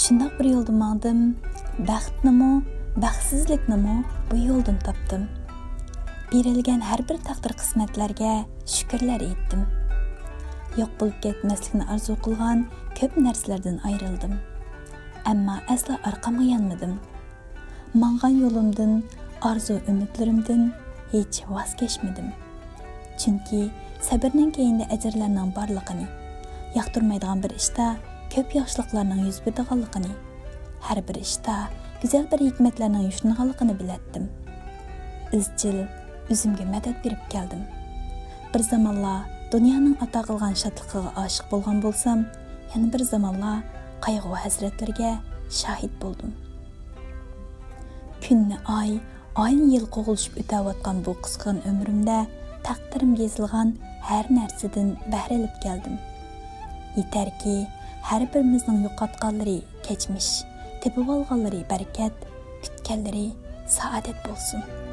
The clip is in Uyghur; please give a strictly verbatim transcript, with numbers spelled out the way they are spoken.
شۇنداق بىر يولدا ماڭدىم، بەختنىمۇ، بەختسىزلىكنىمۇ بۇ يولدىن تاپتىم. بېرىلگەن ھەر بىر تەقدىر قىسمەتلەرگە شۈكۈرلەر ئېيتتىم. يوق بولۇپ كەتمەسلىكنى ئارزۇ قىلغان كۆپ نەرسىلەردىن ئايرىلدىم. ئەمما ئەسلا ئارقامغا يانمىدىم. ماڭغان يولۇمدىن، ئارزۇ-ئۈمىدلىرىمدىن ھېچ ۋاز كەچمىدىم. چۈنكى سەبرنىڭ كەينىدە ئەجىرلەرنىڭ بارلىقىنى، ياقتۇرمايدىغان بىر ئىشتا كۆپ ياخشىلىقلارنىڭ يۈز بېرىدىغانلىقىنى، ھەر بىر ئىشتا گۈزەل بىر ھېكمەتلەرنىڭ يوشۇرۇنغانلىقىنى بىلەتتىم. ئىزچىل ئۆزۈمگە مەدەت بېرىپ كەلدىم. بىر زامانلار دۇنيانىڭ ئاتا قىلغان شادلىقىغا ئاشىق بولغان بولسام، يەنە بىر زامانلار قايغۇ-ھەسرەتلىرىگە شاھىت بولدۇم. كۈننى ئاي، ئاينى يىل قوغلىشىپ ئۆتەۋاتقان بۇ قىسقىغىنە ئۆمرۈمدە تەقدىرىمگە يېزىلغان ھەر نەرسىدىن بەھرە ئېلىپ كەلدىم. يېتەركى، ھەر بىرىمىزنىڭ يوقاتقانلىرى كەچمىش، تېپىۋالغانلىرى بەرىكەت، كۈتكەنلىرى سائادەت بولسۇن.